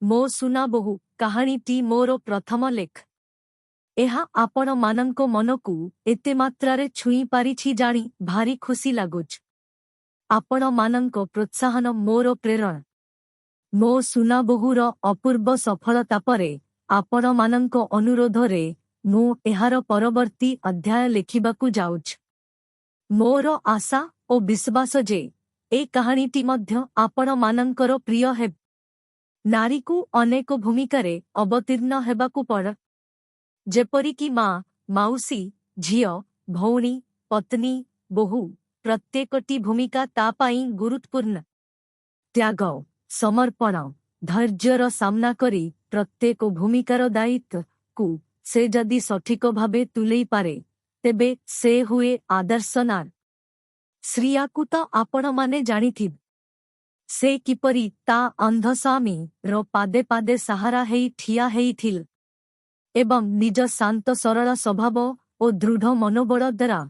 ମୋ ସୁନାବୋହୂ କାହାଣୀଟି ମୋର ପ୍ରଥମ ଲେଖ୍। ଏହା ଆପଣମାନଙ୍କ ମନକୁ ଏତେ ମାତ୍ରାରେ ଛୁଇଁ ପାରିଛି ଜାଣି ଭାରି ଖୁସି ଲାଗୁଛି। ଆପଣମାନଙ୍କ ପ୍ରୋତ୍ସାହନ ମୋର ପ୍ରେରଣା। ମୋ ସୁନାବୋହୂର ଅପୂର୍ବ ସଫଳତା ପରେ ଆପଣମାନଙ୍କ ଅନୁରୋଧରେ ମୁଁ ଏହାର ପରବର୍ତ୍ତୀ ଅଧ୍ୟାୟ ଲେଖିବାକୁ ଯାଉଛି। ମୋର ଆଶା ଓ ବିଶ୍ୱାସ ଯେ ଏ କାହାଣୀଟି ମଧ୍ୟ ଆପଣମାନଙ୍କର ପ୍ରିୟ ହେବ। ନାରୀକୁ ଅନେକ ଭୂମିକାରେ ଅବତୀର୍ଣ୍ଣ ହେବାକୁ ପଡ଼େ, ଯେପରିକି ମା, ମାଉସୀ, ଝିଅ, ଭଉଣୀ, ପତ୍ନୀ, ବୋହୂ। ପ୍ରତ୍ୟେକଟି ଭୂମିକା ତା ପାଇଁ ଗୁରୁତ୍ୱପୂର୍ଣ୍ଣ। ତ୍ୟାଗ, ସମର୍ପଣ, ଧୈର୍ଯ୍ୟର ସାମ୍ନା କରି ପ୍ରତ୍ୟେକ ଭୂମିକାର ଦାୟିତ୍ୱକୁ ସେ ଯଦି ସଠିକ ଭାବେ ତୁଲେଇ ପାରେ, ତେବେ ସେ ହୁଏ ଆଦର୍ଶ ନାରୀ। ଶ୍ରୀୟାକୁ ତ ଆପଣମାନେ ଜାଣିଥିବେ, ସେ କିପରି ତା ଅନ୍ଧ ସ୍ୱାମୀର ପାଦେ ପାଦେ ସାହାରା ହେଇ ଠିଆ ହେଇଥିଲା ଏବଂ ନିଜ ଶାନ୍ତ ସରଳ ସ୍ୱଭାବ ଓ ଦୃଢ଼ ମନୋବଳ ଦ୍ୱାରା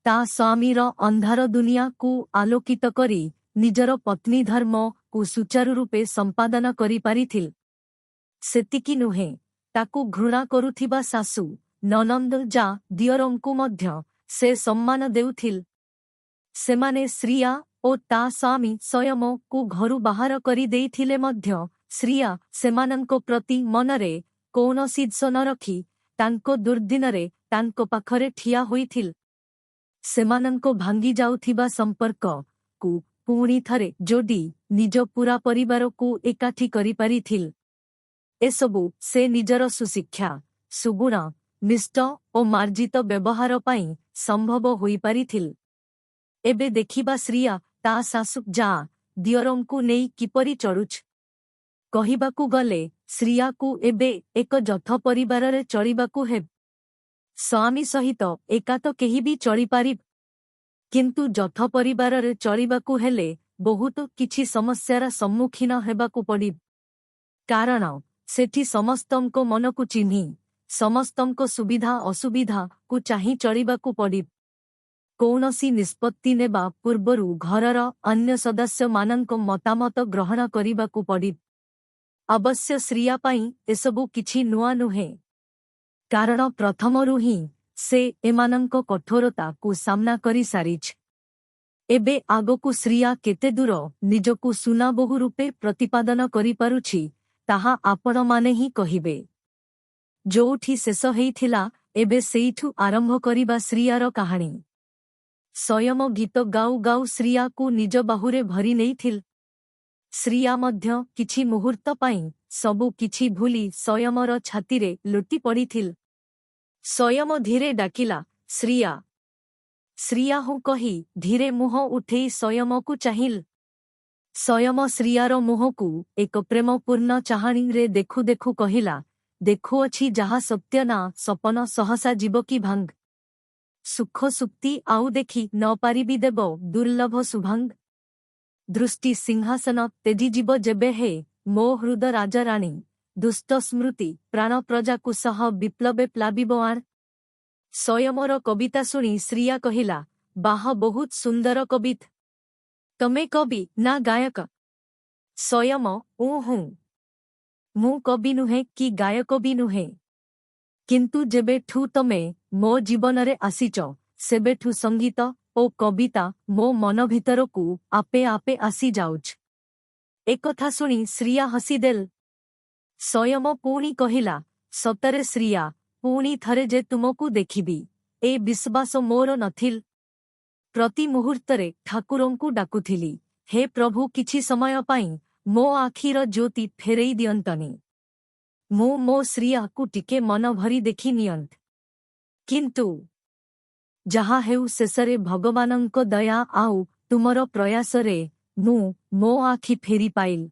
ତା ସ୍ୱାମୀର ଅନ୍ଧାର ଦୁନିଆକୁ ଆଲୋକିତ କରି ନିଜର ପତ୍ନୀ ଧର୍ମକୁ ସୁଚାରୁ ରୂପେ ସମ୍ପାଦନ କରିପାରିଥିଲା। ସେତିକି ନୁହେଁ, ତାକୁ ଘୃଣା କରୁଥିବା ଶାଶୁ, ନଣନ୍ଦ, ଯା, ଦିଅରଙ୍କୁ ମଧ୍ୟ ସେ ସମ୍ମାନ ଦେଉଥିଲା। ସେମାନେ ଶ୍ରୀୟା ଓ ତା ସ୍ୱାମୀ ସୟମକୁ ଘରୁ ବାହାର କରି ଦେଇଥିଲେ ମଧ୍ୟ ଶ୍ରୀୟା ସେମାନଙ୍କ ପ୍ରତି ମନରେ କୌଣସି ଦ୍ୱେଷ ନ ରଖି ତାଙ୍କ ଦୁର୍ଦ୍ଦିନରେ ତାଙ୍କ ପାଖରେ ଠିଆ ହୋଇଥିଲା। ସେମାନଙ୍କ ଭାଙ୍ଗି ଯାଉଥିବା ସମ୍ପର୍କକୁ ପୁଣି ଥରେ ଯୋଡ଼ି ନିଜ ପୂରା ପରିବାରକୁ ଏକାଠି କରିପାରିଥିଲା। ଏସବୁ ସେ ନିଜର ସୁଶିକ୍ଷା, ସୁଗୁଣ, ମିଷ୍ଟ ଓ ମାର୍ଜିତ ବ୍ୟବହାର ପାଇଁ ସମ୍ଭବ ହୋଇପାରିଥିଲା। ଏବେ ଦେଖିବା ଶ୍ରୀୟା ତା ଶାଶୁ, ଯା, ଦିଅରଙ୍କୁ ନେଇ କିପରି ଚଳୁଛି। କହିବାକୁ ଗଲେ ଶ୍ରୀୟାକୁ ଏବେ ଏକ ଯୌଥ ପରିବାରରେ ଚଳିବାକୁ ହେବ। ସ୍ୱାମୀ ସହିତ ଏକା ତ କେହି ବି ଚଳିପାରିବ, କିନ୍ତୁ ଯୌଥ ପରିବାରରେ ଚଳିବାକୁ ହେଲେ ବହୁତ କିଛି ସମସ୍ୟାର ସମ୍ମୁଖୀନ ହେବାକୁ ପଡ଼ିବ। କାରଣ ସେଠି ସମସ୍ତଙ୍କ ମନକୁ ଚିହ୍ନି, ସମସ୍ତଙ୍କ ସୁବିଧା ଅସୁବିଧାକୁ ଚାହିଁ ଚଳିବାକୁ ପଡ଼ିବ। କୌଣସି ନିଷ୍ପତ୍ତି ନେବା ପୂର୍ବରୁ ଘରର ଅନ୍ୟ ସଦସ୍ୟମାନଙ୍କ ମତାମତ ଗ୍ରହଣ କରିବାକୁ ପଡ଼ିବ। ଅବଶ୍ୟ ଶ୍ରୀୟା ପାଇଁ ଏସବୁ କିଛି ନୂଆ ନୁହେଁ, କାରଣ ପ୍ରଥମରୁ ହିଁ ସେ ଏମାନଙ୍କ କଠୋରତାକୁ ସାମ୍ନା କରିସାରିଛି। ଏବେ ଆଗକୁ ଶ୍ରୀୟା କେତେଦୂର ନିଜକୁ ସୁନାବୋହୂ ରୂପେ ପ୍ରତିପାଦନ କରିପାରୁଛି, ତାହା ଆପଣମାନେ ହିଁ କହିବେ। ଯୋଉଠି ଶେଷ ହେଇଥିଲା, ଏବେ ସେଇଠୁ ଆରମ୍ଭ କରିବା ଶ୍ରୀୟାର କାହାଣୀ। ସୟମ ଗୀତ ଗାଉ ଗାଉ ଶ୍ରୀୟାକୁ ନିଜ ବାହୁରେ ଭରି ନେଇଥିଲା। ଶ୍ରୀୟା ମଧ୍ୟ କିଛି ମୁହୂର୍ତ୍ତ ପାଇଁ ସବୁ କିଛି ଭୁଲି ସୟମର ଛାତିରେ ଲୋଟି ପଡ଼ିଥିଲା। ସୟମ ଧୀରେ ଡାକିଲା, "ଶ୍ରୀୟା।" ଶ୍ରୀୟା ହୁଁ କହି ଧୀରେ ମୁହଁ ଉଠେଇ ସୟମକୁ ଚାହିଁଲା। ସୟମ ଶ୍ରୀୟାର ମୁହଁକୁ ଏକ ପ୍ରେମପୂର୍ଣ୍ଣ ଚାହାଣୀରେ ଦେଖୁ ଦେଖୁ କହିଲା, "ଦେଖୁଅଛି ଯାହା ସତ୍ୟ ନା ସପନ ସହସା ଯିବ କି ଭାଙ୍ଗ? ସୁଖ ସୁପ୍ତି ଆଉ ଦେଖି ନ ପାରିବି ଦେବ ଦୁର୍ଲଭ ଶୁଭାଙ୍ଗ। ଦୃଷ୍ଟି ସିଂହାସନ ତେଜିଯିବ ଯେବେ ହେ ମୋ ହୃଦ ରାଜାରାଣୀ, ଦୁଷ୍ଟ ସ୍ମୃତି ପ୍ରାଣ ପ୍ରଜାକୁ ସହ ବିପ୍ଳବେ ପ୍ଲାବିବ ଆଣ।" ସୟମର କବିତା ଶୁଣି ଶ୍ରୀୟା କହିଲା, "ବାହ, ବହୁତ ସୁନ୍ଦର କବିତା। ତମେ କବି ନା ଗାୟକ?" ସୟମ, "ଉହୁଁ, ମୁଁ କବି ନୁହେଁ କି ଗାୟକ ବି ନୁହେଁ। କିନ୍ତୁ ଯେବେଠୁ ତମେ ମୋ ଜୀବନରେ ଆସିଛ, ସେବେଠୁ ସଙ୍ଗୀତ ଓ କବିତା ମୋ ମନ ଭିତରକୁ ଆପେ ଆପେ ଆସିଯାଉଛି।" ଏକଥା ଶୁଣି ଶ୍ରୀୟା ହସିଦେଲା। ସୟମ ପୁଣି କହିଲା, "ସତରେ ଶ୍ରୀୟା, ପୁଣି ଥରେ ଯେ ତୁମକୁ ଦେଖିବି, ଏ ବିଶ୍ୱାସ ମୋର ନଥିଲା। ପ୍ରତି ମୁହୂର୍ତ୍ତରେ ଠାକୁରଙ୍କୁ ଡାକୁଥିଲି, ହେ ପ୍ରଭୁ, କିଛି ସମୟ ପାଇଁ ମୋ ଆଖିର ଜ୍ୟୋତି ଫେରେଇ ଦିଅନ୍ତନି। ମୁଁ ମୋ ଶ୍ରୀୟାକୁ ଟିକେ ମନ ଭରି ଦେଖି ନିଅନ୍ତି। କିନ୍ତୁ ଯାହା ହେଉ, ଶେଷରେ ଭଗବାନଙ୍କ ଦୟା ଆଉ ତୁମର ପ୍ରୟାସରେ ମୁଁ ମୋ ଆଖି ଫେରି ପାଇଲି।"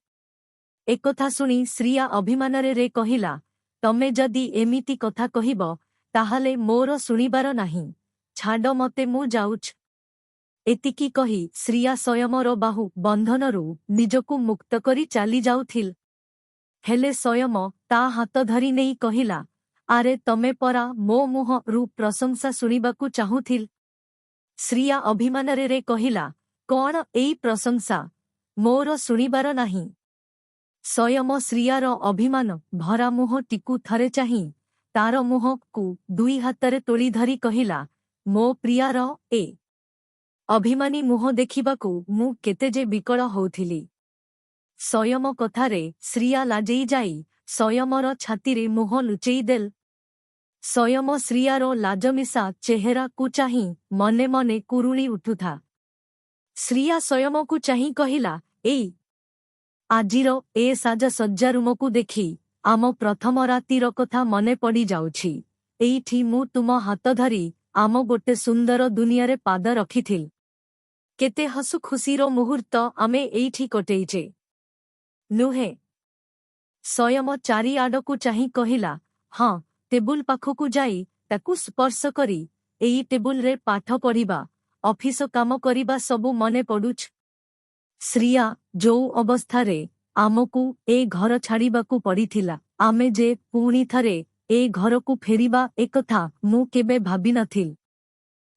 ଏକଥା ଶୁଣି ଶ୍ରୀୟା ଅଭିମାନରେ ରେ କହିଲା, "ତମେ ଯଦି ଏମିତି କଥା କହିବ, ତାହେଲେ ମୋର ଶୁଣିବାର ନାହିଁ। ଛାଡ଼ ମତେ, ମୁଁ ଯାଉଛି।" ଏତିକି କହି ଶ୍ରୀୟା ସୟମର ବାହୁ ବନ୍ଧନରୁ ନିଜକୁ ମୁକ୍ତ କରି ଚାଲି ଯାଉଥିଲା। ହେଲେ ସୟମ ତା ହାତ ଧରି ନେଇ କହିଲା, "ଆରେ, ତମେ ପରା ମୋ ମୁହଁରୁ ପ୍ରଶଂସା ଶୁଣିବାକୁ ଚାହୁଁଥିଲ?" ଶ୍ରୀୟା ଅଭିମାନରେ ରେ କହିଲା, "କଣ ଏଇ ପ୍ରଶଂସା? ମୋର ଶୁଣିବାର ନାହିଁ।" ସୟମ ଶ୍ରୀୟାର ଅଭିମାନ ଭରା ମୁହଁଟିକୁ ଥରେ ଚାହିଁ ତାର ମୁହଁକୁ ଦୁଇ ହାତରେ ତୋଳି ଧରି କହିଲା, "ମୋ ପ୍ରିୟାର ଏ ଅଭିମାନୀ ମୁହଁ ଦେଖିବାକୁ ମୁଁ କେତେ ଯେ ବିକଳ ହଉଥିଲି।" ସୟମ କଥାରେ ଶ୍ରୀୟା ଲାଜେଇ ଯାଇ ସୟମର ଛାତିରେ ମୁହଁ ଲୁଚେଇ ଦେଲ। ସୟମ ଶ୍ରୀୟାର ଲାଜମିଶା ଚେହେରାକୁ ଚାହିଁ ମନେ ମନେ କୁରୁଳି ଉଠୁଥା। ଶ୍ରୀୟା ସୟମକୁ ଚାହିଁ କହିଲା, "ଏଇ, ଆଜିର ଏ ସାଜସଜ୍ଜା ରୁମକୁ ଦେଖି ଆମ ପ୍ରଥମ ରାତିର କଥା ମନେ ପଡ଼ିଯାଉଛି। ଏଇଠି ମୁଁ ତୁମ ହାତ ଧରି ଆମ ଗୋଟେ ସୁନ୍ଦର ଦୁନିଆରେ ପାଦ ରଖିଥିଲ। କେତେ ହସୁ ଖୁସିର ମୁହୂର୍ତ୍ତ ଆମେ ଏଇଠି କଟେଇଛେ, ନୁହେଁ?" ସୟମ ଚାରିଆଡ଼କୁ ଚାହିଁ କହିଲା, "ହଁ।" ଟେବୁଲ ପାଖକୁ ଯାଇ ତାକୁ ସ୍ପର୍ଶ କରି, "ଏଇ ଟେବୁଲରେ ପାଠ ପଢ଼ିବା, ଅଫିସ କାମ କରିବା ସବୁ ମନେ ପଡୁଛି, ଶ୍ରୀୟା। ଯୋଉ ଅବସ୍ଥାରେ ଆମକୁ ଏ ଘର ଛାଡ଼ିବାକୁ ପଡ଼ିଥିଲା, ଆମେ ଯେ ପୁଣି ଥରେ ଏ ଘରକୁ ଫେରିବା, ଏକଥା ମୁଁ କେବେ ଭାବିନଥିଲି।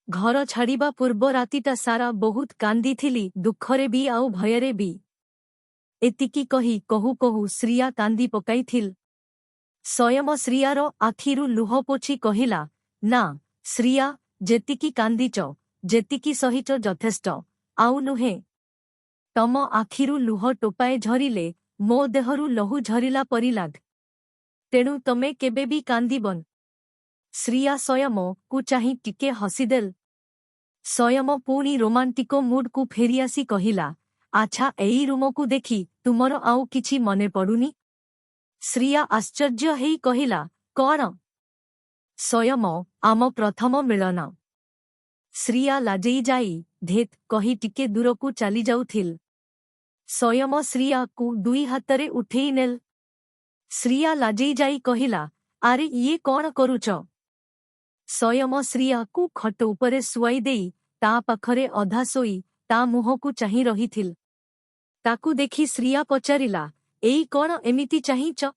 ଘର ଛାଡ଼ିବା ପୂର୍ବ ରାତିଟା ସାରା ବହୁତ କାନ୍ଦିଥିଲି, ଦୁଃଖରେ ବି ଆଉ ଭୟରେ ବି।" ଏତିକି କହି କହୁ କହୁ ଶ୍ରୀୟା କାନ୍ଦି ପକାଇଥିଲ। ସୟମ ଶ୍ରୀୟାର ଆଖିରୁ ଲୁହ ପୋଛି କହିଲା, "ନା ଶ୍ରୀୟା, ଯେତିକି କାନ୍ଦିଚ, ଯେତିକି ସହିଚ, ଯଥେଷ୍ଟ। ଆଉ ନୁହେଁ। ତମ ଆଖିରୁ ଲୁହ ଟୋପାଏ ଝରିଲେ ମୋ ଦେହରୁ ଲହୁ ଝରିଲା ପରି ଲାଗ। ତେଣୁ ତମେ କେବେ ବି କାନ୍ଦିବନି।" ଶ୍ରୀୟା ସୟମକୁ ଚାହିଁ ଟିକେ ହସିଦେଲ। ସୟମ ପୁଣି ରୋମାଣ୍ଟିକ ମୁଡ୍କୁ ଫେରିଆସି କହିଲା, "ଆଚ୍ଛା, ଏଇ ରୁମକୁ ଦେଖି ତୁମର ଆଉ କିଛି ମନେ ପଡୁନି?" ଶ୍ରୀୟା ଆଶ୍ଚର୍ଯ୍ୟ ହେଇ କହିଲା, "କଣ?" ସୟମ, "ଆମ ପ୍ରଥମ ମିଳନ।" ଶ୍ରୀୟା ଲାଜେଇ ଯାଇ ଧେତ୍ କହି ଟିକେ ଦୂରକୁ ଚାଲିଯାଉଥିଲ। ସୟମ ଶ୍ରୀୟାକୁ ଦୁଇ ହାତରେ ଉଠେଇ ନେଲ। ଶ୍ରୀୟା ଲାଜେଇ ଯାଇ କହିଲା, "ଆରେ, ଇଏ କଣ କରୁଚ?" ସୟମ ଶ୍ରୀୟାକୁ ଖଟ ଉପରେ ଶୁଆଇ ଦେଇ ତା ପାଖରେ ଅଧା ଶୋଇ ତା ମୁହଁକୁ ଚାହିଁ ରହିଥିଲ। ତାକୁ ଦେଖି ଶ୍ରୀୟା ପଚାରିଲା, "ଏଇ, କଣ ଏମିତି ଚାହିଁଚ?"